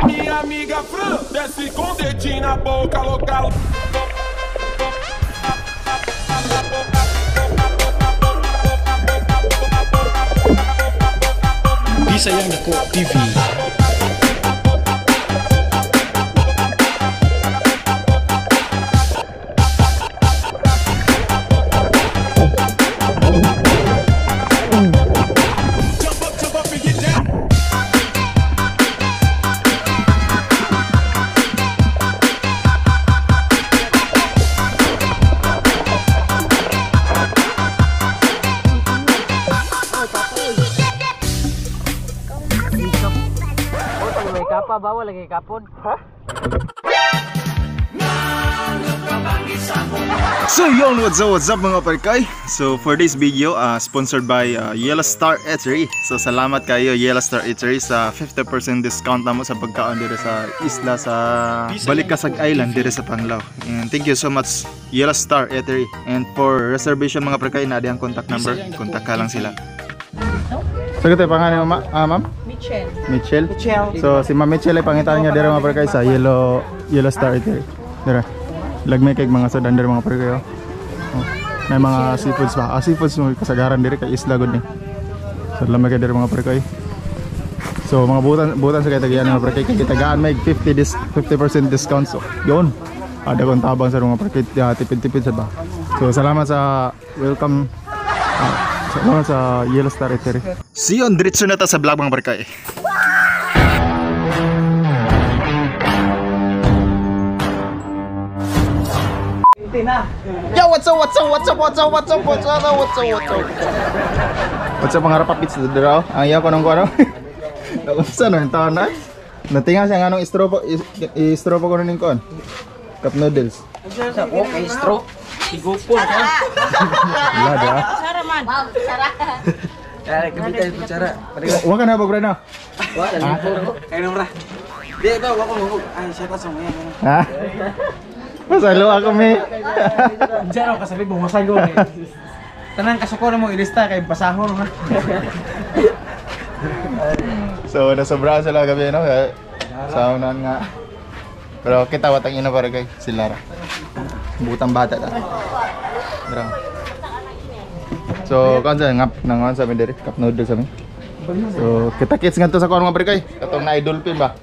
Minha amiga Fran desce com dedinho na boca, local. Bisayang Dako TV. Jump up and get down. Kapa bawal lagi kapon. Ha? So yun, what's up mga parkay? So for this video, sponsored by Yellow Star Eatery. So salamat kayo Yellow Star Eatery sa 50% discount namo sa pagkaon diri sa isla sa Balicasag Island diri sa Panglao. And thank you so much Yellow Star Eatery. And for reservation mga parkay, na ang contact number, contact ka lang sila. So ito pangalan mo, ma'am? Michelle. Michelle. So si Ma'am Michelle ay pangitan niya diri mga parkay sa Yellow Star Eatery. Dira. Lagmay kay mga sudan diri mga parkay. Oh. May mga seafoods pa. Seafoods mo kasagaran diri kay isla gud ni. So lamay kay diri mga parkay. So mga butan sa kay tagian mga parkay kay tagaan may 50% discount. So yun. Ada kon tabang sa mga parkay, tipid-tipid sa ba. So salamat sa welcome. Salamat sa Yellow Star Eatery. See you on diretso na ta sa vlog mga parkay. Yo, what's up, what's up, what's up, what's up, what's up, what's up, what's up, what's up? What's up mga rapapits dira? Ang iya ko nang kuno. Naunsa no taon na? Natinga siya nganong straw po, i-straw po ko ning kon. Cup noodles. Okay, straw. Sigupon ka. Wala da. Sara man. Sara. Ay, kabitay po sara. Wa ka na ba na? Wa na ko. Kay nomra. Di ba wa ko mo. Ay, shout out sa mga. Ha? Pasalo ako me. Diyan ako kasabi bumasag ko. Tanang kasuko na mo ilista kay basahon ha. So nasobrahan sila gabi no. Sa unan nga. Pero kita watang ina para kay si Lara. Butang bata ta. Dra. So kan sa ngap nangon sa mi diri, cup noodles sa mi. So kita kits ngadto sa kuan mga pre kay. Katong na dolphin ba.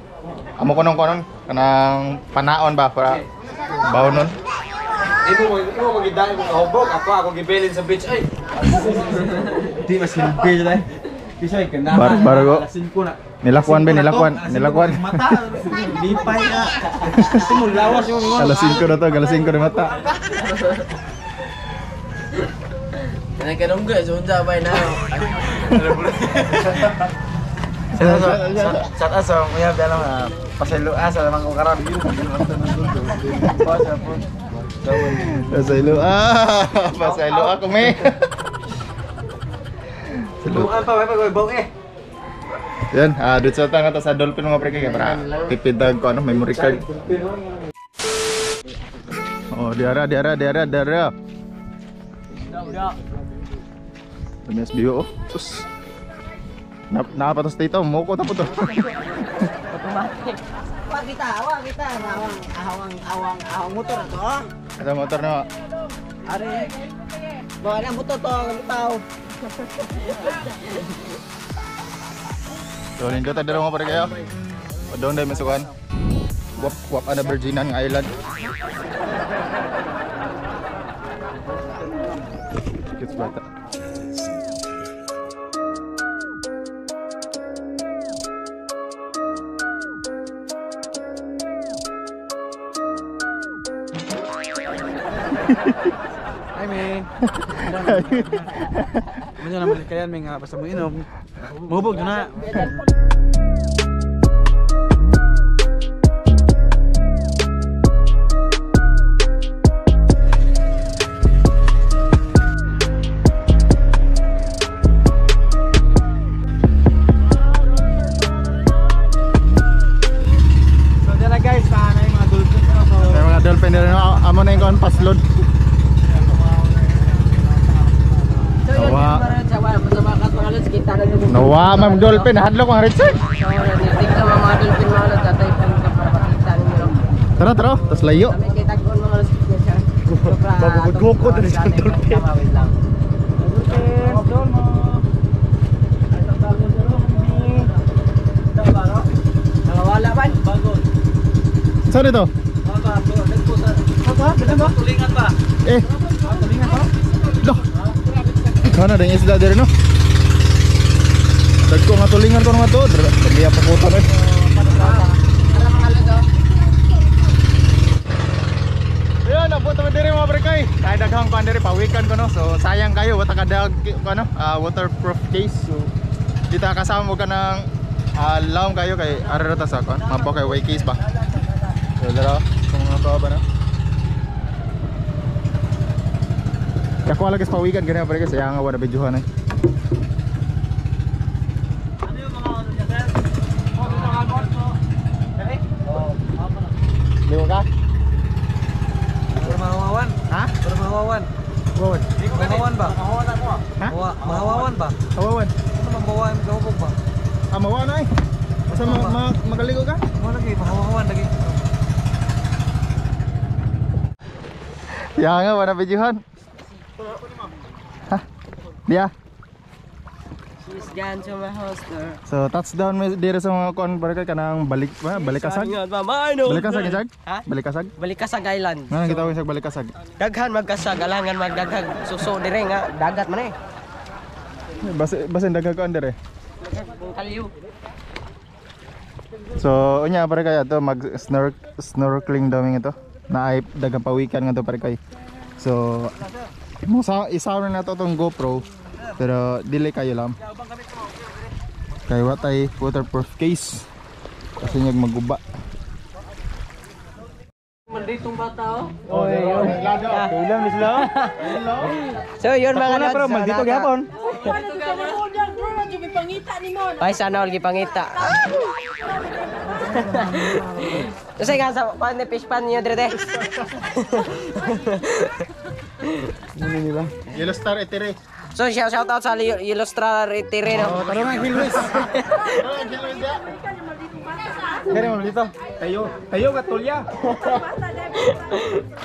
Amo ko nung konon kanang panaon ba para bawon nun. Imo magidaan kung kahubog ako gibilin sa beach ay. Di mas silbi dai. Kisay kana. Bargo. Alas 5 na. Nilakwan ba nilakwan. Mata. Lipay na. Gusto mo lawas yung Alas 5 na to, alas 5 na mata. Kanang kanungga so unsa bay na. Sa aso kuya bilang paselo asa lamang ko karon. Paselo ah, paselo ako me. Bukan pa may pag-ibong eh. Yan, dito sa tanga ta sa dolphin mga pre kay para tipid ko ano memory card. Oh, diara. Dami SBO oh. Sus. Nakapatos dito, muko ta po to. Automatic. Wa kita, awang motor to. Asa motor na. Are. Bawa na motor to, tao. So nindot ta dira mga pre kayo. Doon dai masukan. Wap wap ana Virginan nga island. Kids bata. Hi me. Manyo naman kayan may nga basta mo inom. Mahubog na. So dyan na guys, na yung mga dolphin. So may mga dolphin dito. Amo na yung paslod. Nawa, ma'am dolphin, hadlok mga Richard. So, tingnan mga dolphin mga lods, atay Tara tara, tas layo. Kami kay tag-on mga lods. Babugod-gukod rin sa dolphin. Wait lang. Nakawala man. Saan ito? Tulingan ba? Eh. Loh. Ikaw na ding isda diri no. Dagko nga tulingan ko nga to. Dali pa putan eh. Ayun, nabot naman diri mga pre kay. Ay daghang kuan diri pawikan ko no. So sayang kayo wala ka dag ano, waterproof case. So di ta kasama mo ka ng lawom kayo kay ara ra ta sa kuan. Mabaw kay way case ba. So dara kung mga ba no. Ako lagi sa pawikan ganyan pre kay sayang nga wala videohan eh. Ano yung mga ano niya, sir? Oh, mga ano? Dali? Oo. Liwa ka? Pero mahawawan. Ha? Pero mahawawan. Wawan. Mahawawan ba? Mahawawan ako ah. Ha? Mahawawan ba? Hawawan. Ano man bawahan gahubog ba? Ah, mawa na eh. Basta magaligo ka? Mo lagi mahawawan lagi. Ya nga, wala videohan. Ha? Dia. She's gone to my house girl. So touchdown may dire sa mga kuan baraka kanang balik ba balikasag. Balikasag jag? Ha? Balikasag? Balikasag Island. Nga kita sa balikasag. Daghan magkasag, alangan magdaghag suso dire nga dagat man eh. Basta basta daghang kuan dire. Kaliw. So unya pare kaya to mag snorkeling daw ito. Na ay daghang pawikan nga to pare kay. So mo sa isaw na nato tong GoPro pero dili kayo lang. Kay watay waterproof case. Kasi nyag maguba. Malditong bata oh. Oy, oy. Kailan mislo? So yun mga lods. Pero maldito gyapon. Ay sana all gipangita. Kasi nga sa pan ni fish pan niyo dire te. Yellow Star Etere. So shout shout out sa Illustra Tireno. Oh, tara na Gilwis. Tara Gilwis ya. Kaya mo dito. Tayo, tayo katulya.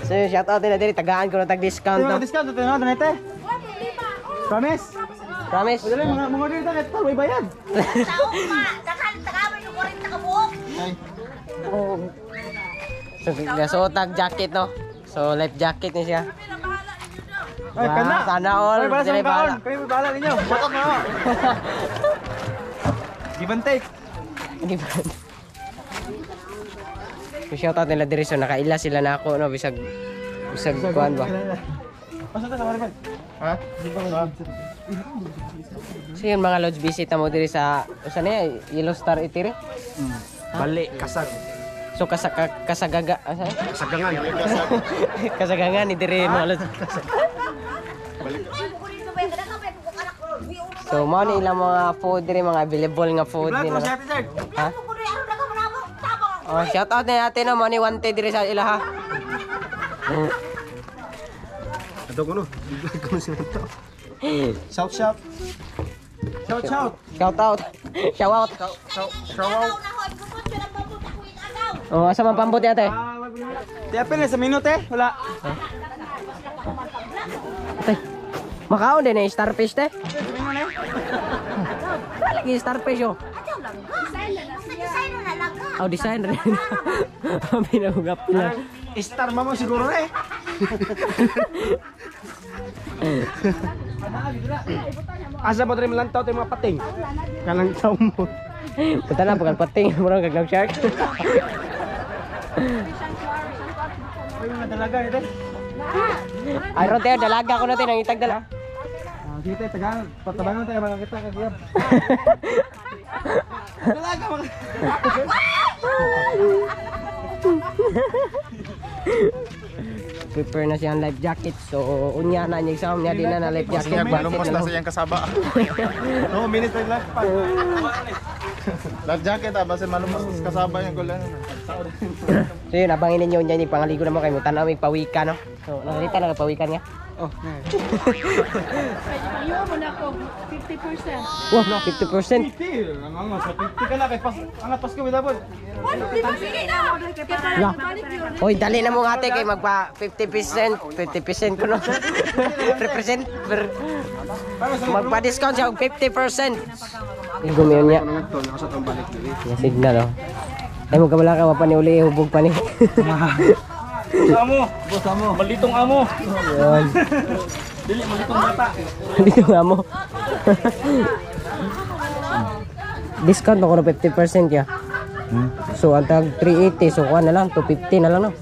So shout out nila dire tagaan ko na tag discount no. Discount to na te. Promise. Promise. Dali mga mga order ta kahit way bayad. Tao pa, daghan tagaman yung 40 ka buok. So nasuot tag jacket no. So life jacket ni siya. Ay kana. Sana all. Ay, bala sa Dili kaon. bahala. Kayo bahala ninyo. Shout out na. Give and take. Hindi ba? So shout out nila dire so nakaila sila na ako no bisag bisag kuan ba. Asa ta sa Maribel? Ha? So yun mga lods visit na mo dire sa usa niya Yellow Star Itiri. Bali kasag. So kasagaga asa? Kasagangan. Kasagangan ni dire mga lods. Ay, bukod dito ba yung kadaka ba yung anak ko. So mao ni ilang mga food dire mga available nga food nila. Ha? Oh, shout out na natin no, mao ni wanted dire sa ila ha. Ato ko no. Vlog ko sila to. Shout shout. Shout shout. Shout out. Shout out. Shout out. Oh, asa man pambot yate? Ti apel sa minute eh. Wala. Tay. Makaon din eh, starfish te. Lagi starfish oh. Oh, design rin. Pinahugap na. Star mamo siguro eh. Asa ba rin lantaw tayo mga pating? Kalang tao mo. Punta na, pagkal pating. Murang gaglaw shark. Ay, mga dalaga nito. Ay, ron tayo, dalaga ko natin. Ang itag dala. Ah, sige tayo, tagaan. Patabangan tayo mga kita kagiyab. Dalaga mga. Prepare na siyang life jacket. So, unya na niya sa unya din na na life jacket. Sige, malumos na sa iyang kasaba. No, minute tayo left pa. Last jacket ah, basta malumos kasabay yung gulan. So yun, abangin ninyo niyan yung pangaligo naman kayo. Tanaw may pawikan, no? So, nakita na pawikan niya. Oh, Ayaw mo na ako, 50%. Wow, 50%. 50. Ang sa 50 ka na kay pas angat Pasko bidabol. What? Di ba sige na? Kaya para La. balik yun. Hoy, dali na mo ate kay magpa 50%, 50% ko no. Represent per magpa-discount siya og 50%. Igom yun niya. Signal oh. Ay mo kabala ka wa pa ni uli hubog pa ni. Amo, boss amo. Malitong amo. Yun. Dili malitong bata. Dito nga mo. Discount ako na 50% ya. So ang tag 380 so kuha na lang 250 na lang no.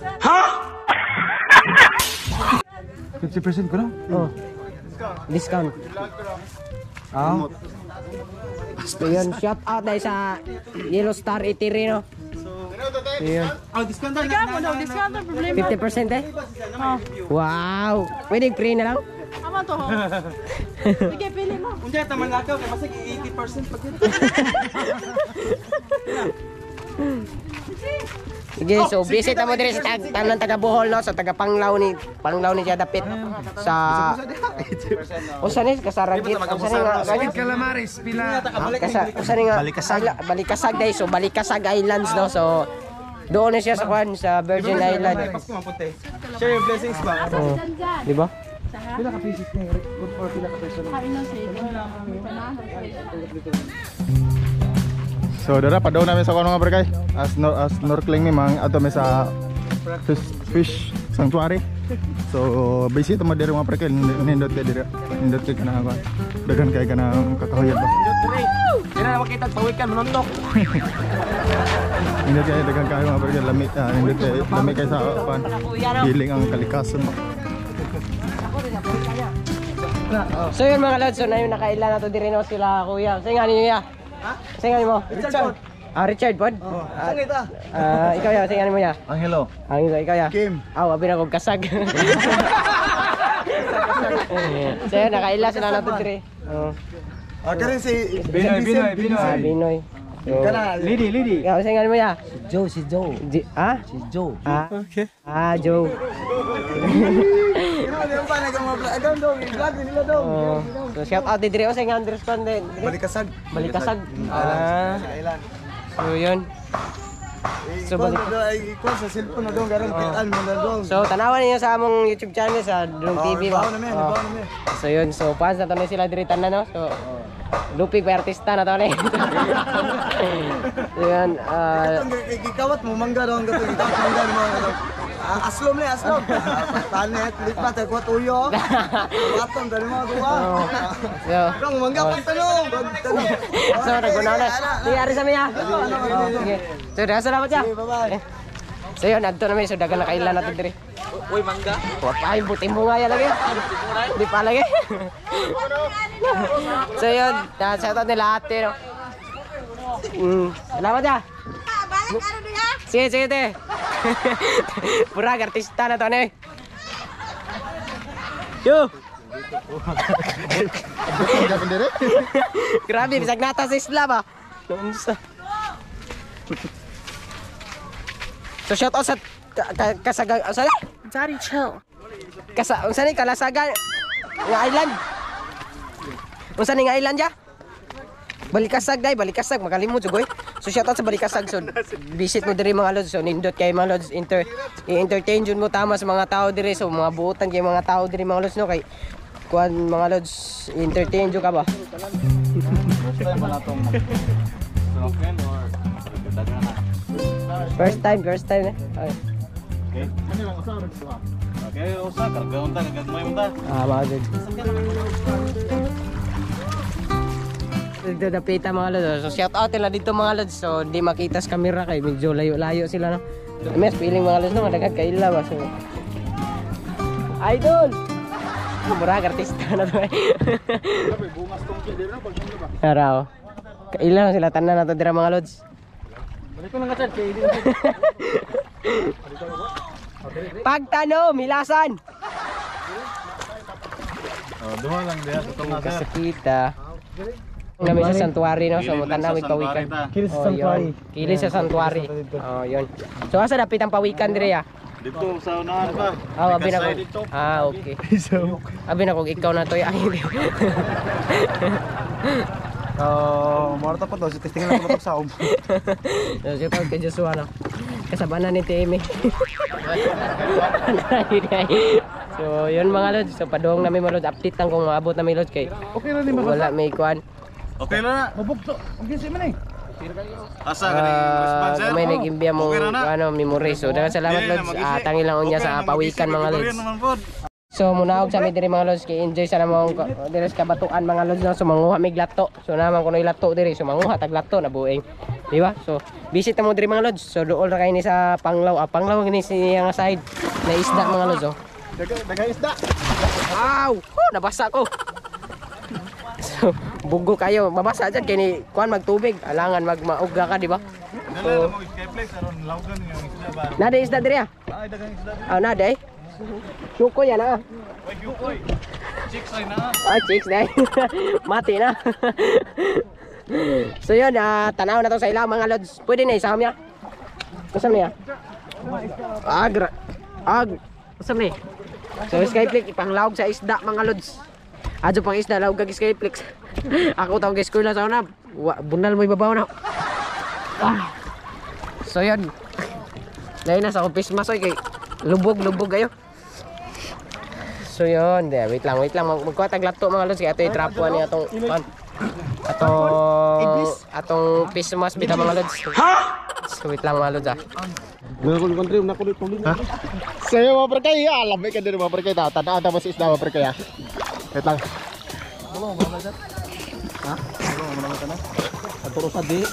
50% ko na? Oh. Discount. Ah. So yun, shout out dahil sa Yellow Star Eatery no. So yun. Oh, discount na. Ikaw mo na, discount ang problema. 50% eh? Wow! Pwede free na lang? Ama to ho. Sige, pili mo. Unya taman lakaw kay basig 80% pag yun. Sige, so visit na mo diri sa tanan taga Bohol no, sa taga Panglao ni Panglao ni siya dapit sa Usa ni Kasaragit, usa ni nga ganyan? Calamares pila. Kasa usa ni nga Balikasag, Balikasag dai so Balikasag Islands no. So doon na siya sa kwan sa Virgin Island. Pasko man punte. Share your blessings ba? Oh, di ba? Pila ka pieces ni good for pila ka person. Kain lang sa ito. So dara padaw namin sa kuno mga barkay. As no, as snorkeling mi mang ato mi sa fish sanctuary. So visit mo diri mga barkay, nindot kay diri. Nindot kay kanang kuan. Daghan kay kanang kakahuyan ba. Di na makita pawikan manuntok. Nindot kay daghan kayo mga barkay, lami nindot kay lami kay sa kuan. Healing ang kalikasan mo. So yun mga lods, so na yun nakailan na to diri no sila kuya. Say nga ninyo ya. Say nga mo. Richard. Ah, Richard pod. Ah, ah, ikaw ya, say nga mo ya. Angelo. Ang isa, ikaw ya. Kim. Aw, abi na kog kasag. So yun, nakaila sila na to diri. Oh. Ah, karon si Binoy, Binoy, Binoy. Ah, Binoy. So, Lady, lady. ikaw, say nga mo ya. Si Joe, si Joe. Ah? Si Joe. Ah, okay. Ah, Joe. Oh. So shout out diri sa nga understand din. Balikasag. Balikasag. Ah. So yun. So balik. sa cellphone na dong karon kitaan mo na dong. So tanawan ninyo sa among YouTube channel sa Dong TV ba. Oh. So yun, so fans na to na sila diri tanan no. So lupig pa artista na to ni. So yun, Gikawat mo mangga dong gato gikawat mangga mo gato. Aslom ni aslom. Panet lipat ko tuyo. Aton dali mo duwa. so Dong mangga pagtanong. So nagunaw na. Sige, ari sa miya. Sige. So daghang salamat ya. Bye-bye. So yun, adto na mi so daghang nakailan natin diri. Uy, mangga. Wa pa ay buti mo nga yan lagi. Di pa lagi. So yun, shout out nila ate no. Salamat ya. Balik ano niya? Sige, sige te. Purag artista na to ni. Yo. Grabe, bisag nata sa isla ba? Unsa? So shout out sa kasaga unsa na? Daddy, chill. Kasa unsa ni Kalasagan nga island. Unsa ni nga island ya? Balikasag dai, Balikasag makalimot jugoy. So shout out sa Balikasag so visit mo diri mga lods so nindot kay mga lods inter i-entertain jud mo tama sa mga tao diri so mga buotan kay mga tao diri mga lods no kay kuan mga lods entertain jud ka ba? First time, first time eh. Ay. Okay, usa karga unta gagmay unta. Ah, mga jud. Dito napita mga lods. So shout out nila dito mga lods. So di makita sa camera kay medyo layo-layo sila no. Mes feeling mga lods no madaghan kaila ba so. Idol. Murag artista na to. Araw. Kaila sila tanan na to dira mga lods. Balik ko lang ka kay Pagtano, milasan. Oh, duha lang diha sa tunga sir. Kasakita. Namin sa santuary no, so mutanaw mig pawikan. Kili sa santuary. Kili sa santuary. Oh, yun. So asa dapit ang pawikan dire ah? Dito sa unahan pa. Ah, abi na ko. Ah, okay. Abi na ko ikaw na to ay. Marta pa to, si testingan lang ko sa um. So, shout out kay Joshua no. Kasabanan ni Timmy. So, yun mga lods. So, padung namin mga lods. Update lang kung maabot namin lods kay Okay ra ni wala may kuan. Okay na na. Mabugto. Ang kinsa man eh. Asa ka ning response sir? May nag-imbya mong Okay ra na. ano, memory. So, daghang salamat Dili na lods. mag-isi. Tangi lang unya Okay sa na mag-isi, pawikan mga Gregorian lods. naman pod. So munaog sa mi diri mga lods kay enjoy sa namong diri sa kabatuan mga lods no. So manguha mig lato. So naman kuno lato diri so manguha tag lato na buing. Di ba? So visit na mo diri mga lods. So duol ra kay ni sa Panglaw. Ah, Panglaw ni siya nga side na isda mga lods oh. Daga isda. Aw! Oh, nabasa ko. So bugo kayo, mabasa dyan kay ni kuan magtubig, alangan magmauga ka di ba? Dala na mo skyflex aron lawgan nga ang isda ba. Nada isda diri ah. Ay daghang isda. Ah, nada eh. Suko yan ah. Oy, oy. Chicks ay na. Ah, chicks dahil. Mati na. So yun, tanaw na to sa ilaw mga lods. Pwede na isahom niya. Usam niya. Agra. Ag. Usam ni. So skyflix ipanglawog sa isda mga lods. Adyo pang isda lawog kag skyflix. Ako tawag eskwela sa una. Bunal mo ibabaw na. Ah. So yun. Lain na sa akong face mask oy kay lubog-lubog kayo. So yun, de, wait lang, wait lang. Magkuha tag laptop mga lods kay ato itrapuan niya atong kuan. Atong face mask bitaw mga lods. Ha? So wait lang mga lods ah. Sa'yo mga pre kay, alam ka din mga pre kay, tanaw tapos isda mga pre kay. Wait lang. Aturo sa di.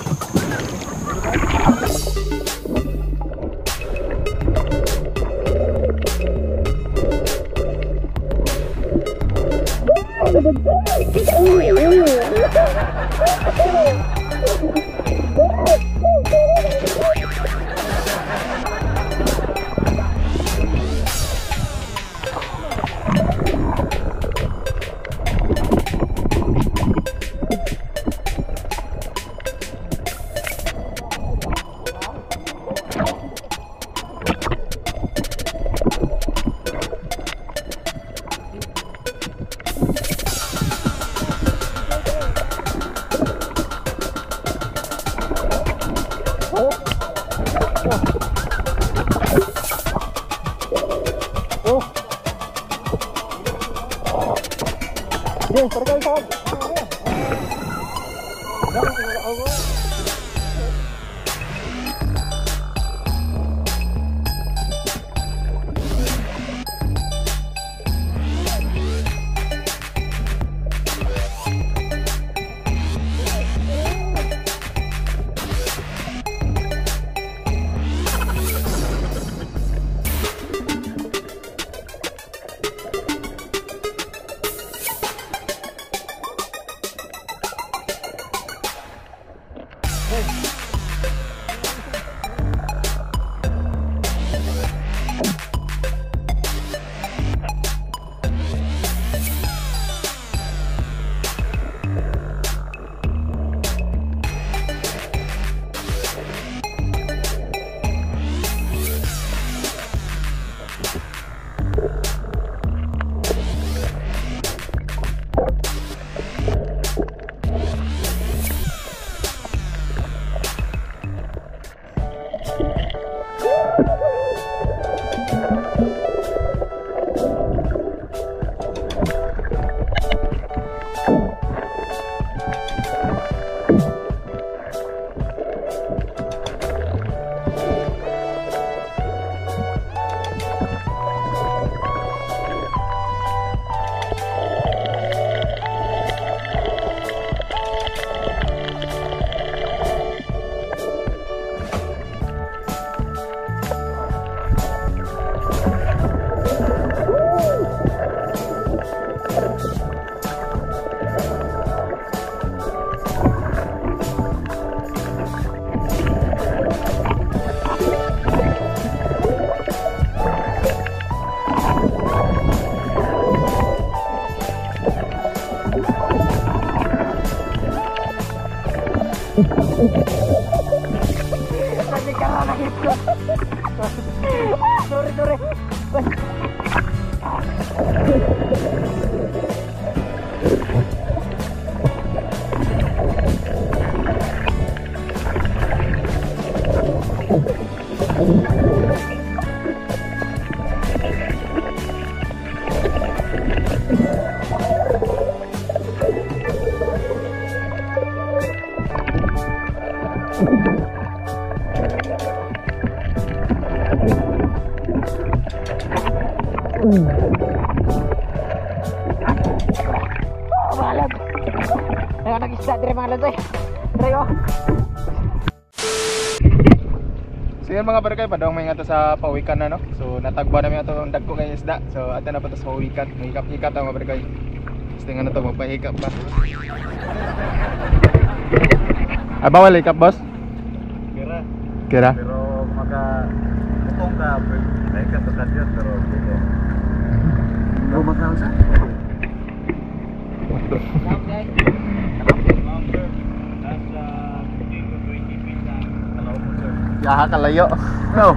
Sorry, sorry. So yun mga barkay, padong may nga to sa pawikan na no. So natagba namin ato ang dagko kay isda. So ato na pa to sa pawikan. Mahikap-hikap ta mga barkay. Gusto nga na to magpahikap pa. Ah, bawal hikap boss? Kira. Kira. Pero maka putong ka, pwede ka sa kadyan, pero pwede. Lumakal sa? Yaha kalayo. No.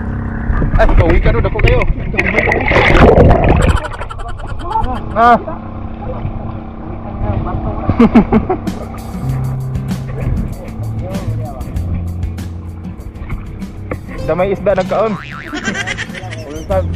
Ay, pawikan no, dako kayo. Ah. Damay isda nagkaon. Ulitan.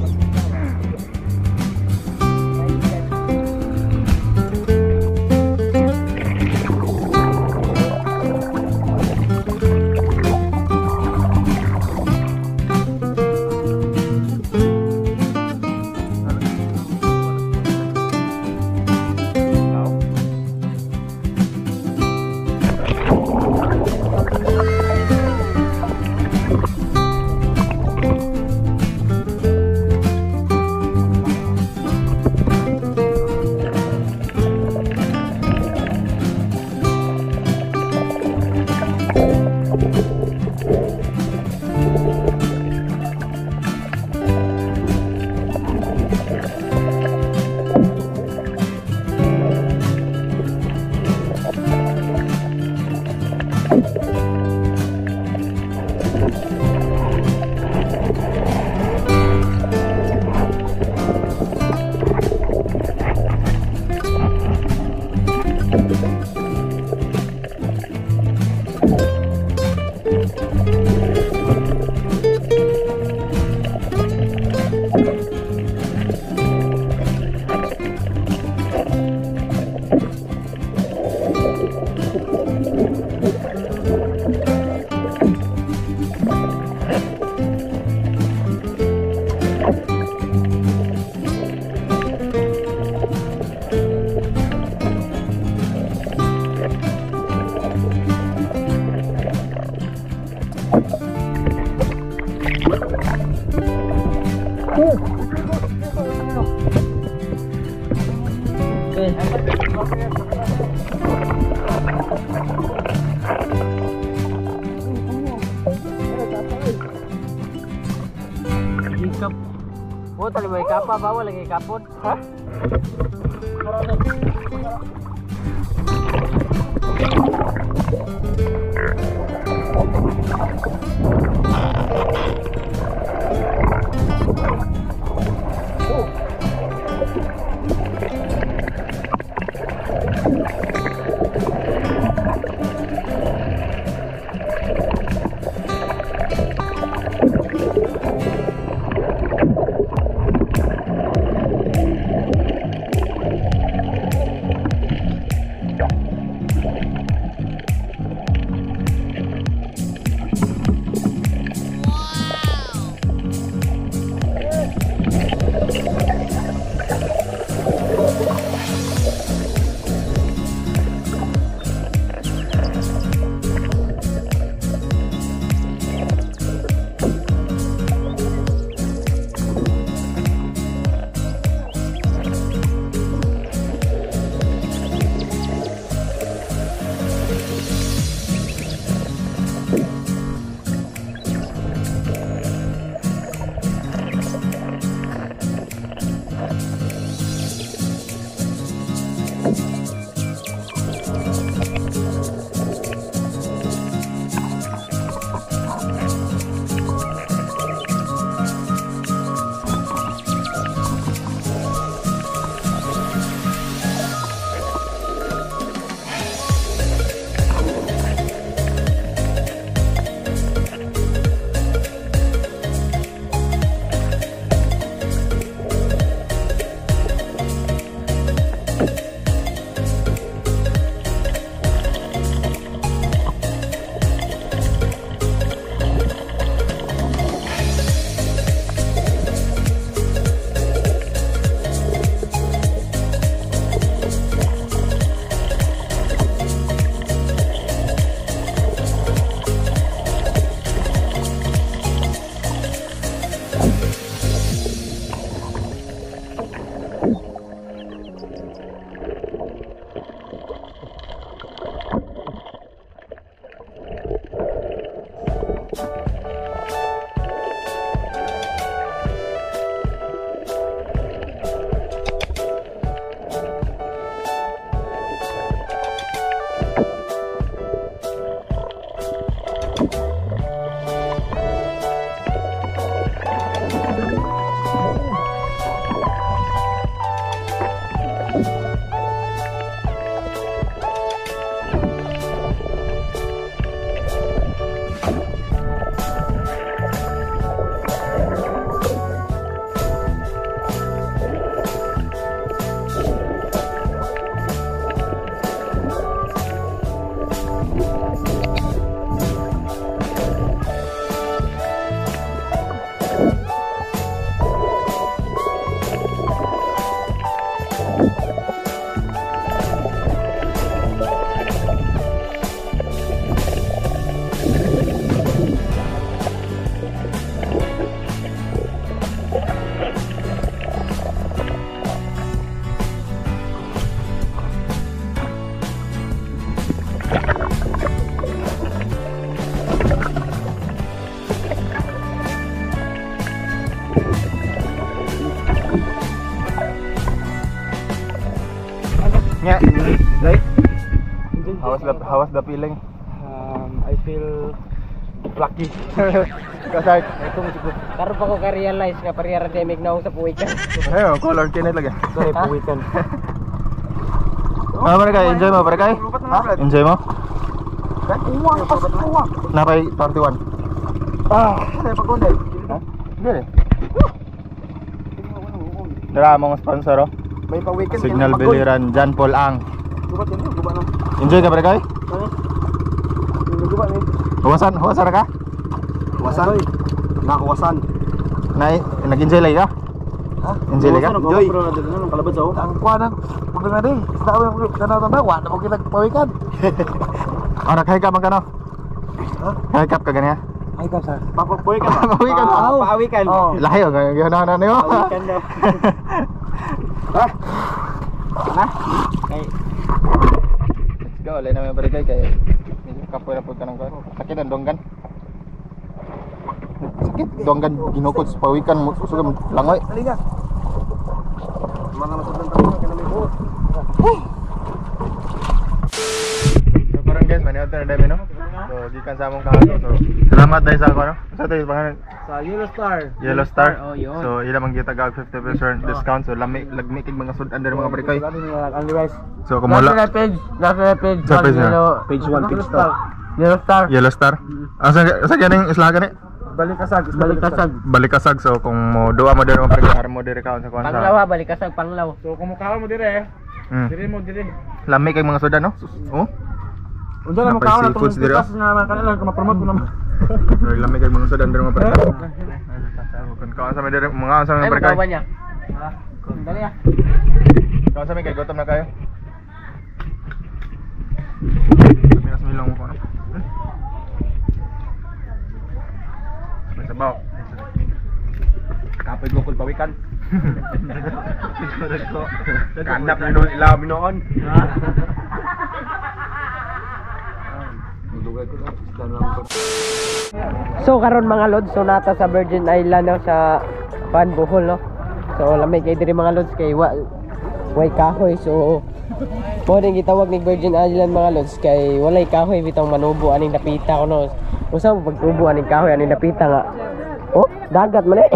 Hikap. Oh, tali may kapa bawal lagi kapon. Ha? Nya. How was the feeling? I feel lucky. Kasart. Karon pa ko ka-realize nga parehara demig na sa puwikan. Ayo, color kinit lagi. Sorry, puwikan. Ah, pare kay, enjoy mo, pare kay. Enjoy mo. Napay 31. Ah, ano pagkunday? Ha? Dire. Dara among sponsor oh. May pawikan. Signal Biliran, John Paul Ang. Gubat yun, gubat na. Enjoy ka pare kay? Gubat ni. Huwasan, huwasan ka? Wasan. Nakawasan. Nay, nag-enjoy lagi ka? Ha? Enjoy lagi ka? Enjoy. Kalabad sa Ang kuha ng problema din. Sa ako yung tanaw tanaw, wala mo kitag pawikan. Oh, nag-hike up man ka no? Ha? Hike up ka ganyan? Ay, ka sir. Papawikan ba? Papawikan ba? Papawikan. Oh. Lahi oh, ganyan na niyo. Papawikan daw. Ha? Ha? Kay Let's go, alay namin pare kay kay medyo kapoy na pud ka ng kuwan. Sakit ang donggan. Sakit donggan ginukod sa pawikan mo usog langoy. Halika. Mga masudlan tayo kana may buot. So karon guys, maniod na dami no. So gikan sa among kahato. So salamat dahil sa ako no. Sa tayo pangalan Sa Yellow Star. Yellow Star. Oh, yun. So ila man gitag 50% discount. So lami lagmi kig mga sud under mga pare kay. Ang rice. So kung wala page, nasa page. Sa page na. Page 1, page 2. Yellow Star. Yellow Star. Asa asa ganing isla gani? Balikasag. Balikasag. Balikasag. So kung mo duwa mo diri mga pare kay armo diri kaon sa kuan sa. Panglaw ha, balikasag panglaw. So kumukaon mo dire. Dire mo dire. Lami kay mga sudan no. Oh. Unsa na Napay mukaon na seafoods tong dire, pitas nga mga kanila kung ma-promote mo naman. So lami kay mga sudan diri mga pare. Kung kaon sa may diri mga sa Ay, may pare kay. magawa niya. Dali ah. Kaon sa may kay gutom na kayo. Kami na sumilong mo ko ano. May sabaw. Kapoy gukol pawikan. Kanap na noon ilaw noon. So karon mga lods, so nata sa Virgin Island no, sa Pan Bohol no. So lamig kay diri mga lods kay wa way kahoy, so mo ning gitawag ni Virgin Island mga lods kay walay kahoy bitong manubo aning dapita ko no. Usa mo pagtubo aning kahoy aning dapita nga. Oh, dagat man eh.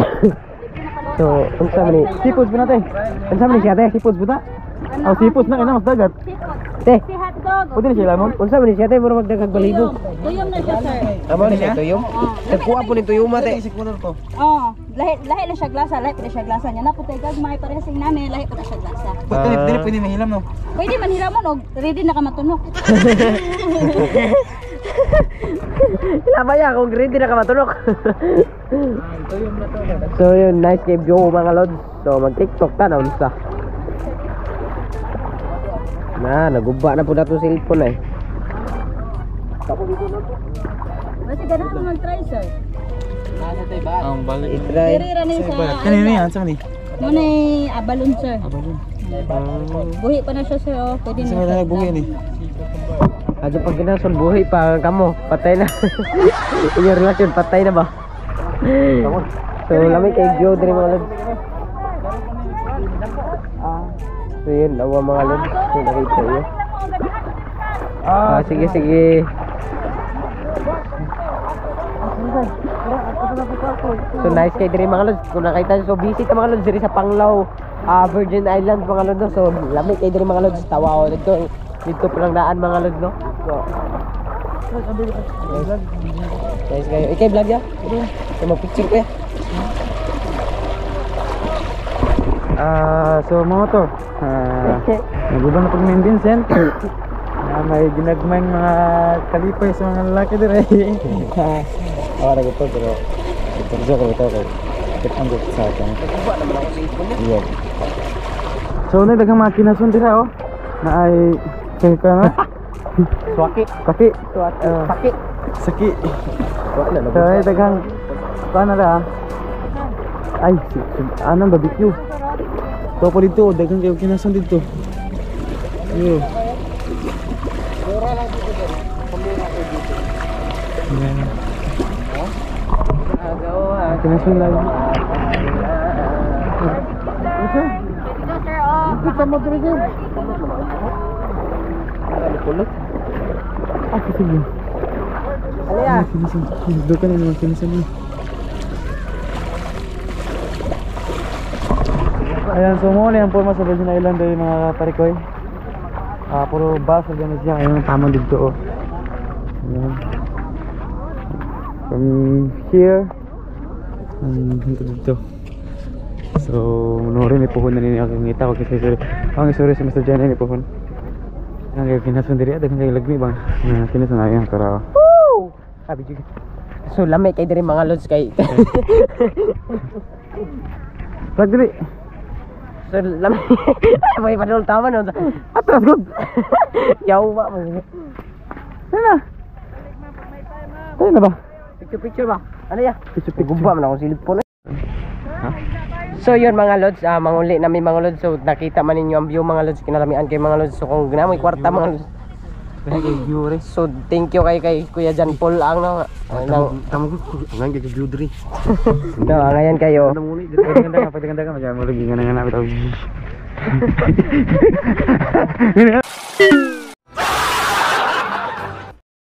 So unsa man ni Seafoods ba natin? Unsa man ni siya te? Seafoods ba ta? Oh, seafoods na kina mas dagat. Te, Si hotdog. Pwede na siya lamon. unsa man ni siya te mura magdagag balibo. Tuyom na siya, sir. Amo ni siya tuyom. Nagkuha po ni tuyom te. Oh, lahi lahi na siya glasa, lahi pa na siya glasa niya. Napo tay gagmay parehas sing nani, lahi pa na siya glasa. Pwede dili pwede mahilam no. Pwede man hilamon og ready na ka matunok. Lama ya kung ready na ka matulog. So yun, nice game view mga lods. So mag TikTok ta na unsa. Na, naguba na po na itong cellphone eh. Basta ganun mo mag-try, sir. I-try. Diri ra ni sa Kanina yan, sa ni. Mo na abalon, sir. Buhi pa na siya, sir. Oh, pwede na. Sa siya. buhi ni. Adyo pag ginason buhi pa kamo, patay na. Inyong relasyon patay na ba? So lami kay view diri mga lods. So yun, awa mga lods. So nakita niyo. Ah, sige sige. So nice kay diri mga lods. Kung nakita niyo, so visit ta mga lods diri sa Panglao, Virgin Islands mga lods. No? So lami kay diri mga lods. Tawa ko dito. Dito pa lang daan mga lods no. So nice kayo. Ikay vlog ya. So mag-picture ko ya. So mga to. Naguban na pag may Vincent. Na may ginagmayng mga kalipay sa mga lalaki dire. Ako nagupod pero interview ko ito kay Ang gusto sa akin. Naguba naman ako sa ipon niya. Yeah. So na daghang mga kinasun dira oh. Na ay kay ka na. Swaki. Kaki. Saki. Saki. Wala na So ay daghang paano na Ay, anong barbecue? So po dito, daghang kayo kinasun dito. Yo. Yan. Kinasun lang. Dito, sir, oh. Kita mo diri sir. Kulot. Ah, sige. Ano ya? Kinisan. Doon na naman kinisan niya. Ayan, so muna yung forma sa Virgin Island ay mga parikoy. Ah, puro bus ganun siya. Ayun, tama dito oh. Ayan. From here, hanggang dito. So, nuri ni puhon na ninyo ang ngita ko kasi sorry. Ang isuri si Mr. Jenny ni puhon. Ang kay kinasun diri at ang kay lagmi bang. Na kinasun na yan pero. Ah, video. So lami kay diri mga lods kay. Plug diri. So lami. May padol tama no. Atras good. Yaw ba mo. Ano na? Tayo na ba? Picture picture ba? Ano ya? Picture picture. Gumba man akong silpon. So yun mga lods, manguli namin mga lods. So nakita man ninyo ang view mga lods, kinalamian kay mga lods. So kung ginamoy kwarta mga lods. View re. So thank you kay kay Kuya John Paul ang no. Nang Tama ko, ang gag view diri. no, ngayon kayo. Pagdaganda ka, pagdaganda ka, madyan mo lagi nga na nga na.